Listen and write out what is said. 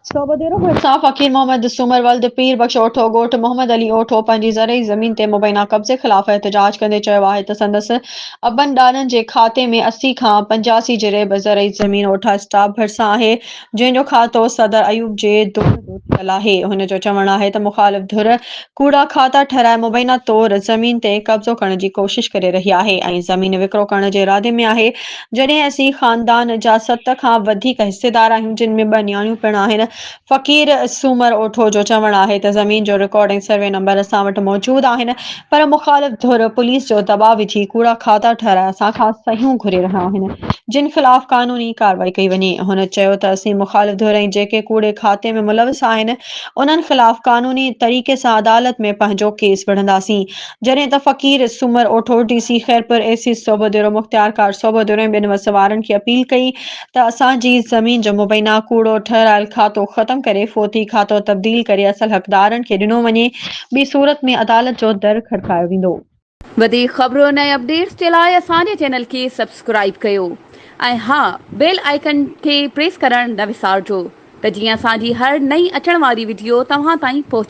صوبديرو ڀرسان فقير محمد سومر ولد پير بخش اوٺو ڳوٺ محمد علي اوٺو پنهنجي زرعي زمين تي مبينا قبضي خلاف احتجاج ڪندي چيو آهي ته سندس ابن ڏاڏن جي کاتي ۾ 80 کان 85 جريب زرعي زمين اوٺا اسٽاپ ڀرسان آهي جنهن جو کاتو صدر ايوب جي دور جو ٿيل آهي. هن جو چوڻ آهي ته مخالف ڌر ڪوڙا کاتا ٺهرائي مبينا طور زمين تي قبضو ڪرڻ جي ڪوشش ڪري رهي آهي ۽ زمين وڪرو ڪرڻ جي ارادي ۾ آهي جڏهن اسين خاندان جا ست کان وڌيڪ حصيدار آهيون جن ۾ ٻه نياڻيون پڻ آهن. فقير سومر اوٺو جو چوڻ آهي ته زمين جو رڪارڊ ۽ سروي نمبر اسان وٽ موجود آهن پر مخالف ڌر پوليس جو دٻاء وجهي ڪوڙا کاتا ٺهرائي اسان کان صحيحون گهري رهيا آهن جن خلاف قانوني ڪارروائي ڪئي وڃي. هن چيو ته اسين مخالف ڌر ۽ جيڪي ڪوڙي کاتي ۾ ملوث آهن انهن خلاف قانوني طريقي سان عدالت ۾ پنهنجو ڪيس وڙهنداسين. جڏهن ته Faqir Soomar Otho, D C Khairpur, A C Sobhodero, مختيارڪار سوڀوديرو ۽ ٻين وس وارن کي اپيل ڪئي ته اسان جي زمين جو مبينا ڪوڙو ٺهرايل کاتو ختم ڪري فوتي کاتو تبديل ڪري اصل حقدارن کي ڏنو وڃي ٻي صورت ۾ عدالت جو در کڙڪايو ويندو. وڌيڪ خبرن ۽ اپڊيٽس جي لاء اسان جي چينل کي سبسڪرائيب ڪيو ۽ ها بيل آئيڪن کي پريس ڪرڻ نه وسارجو ته جيئن اسان جي هر نئين اچڻ واري وڊيو توهان تائين پهچي.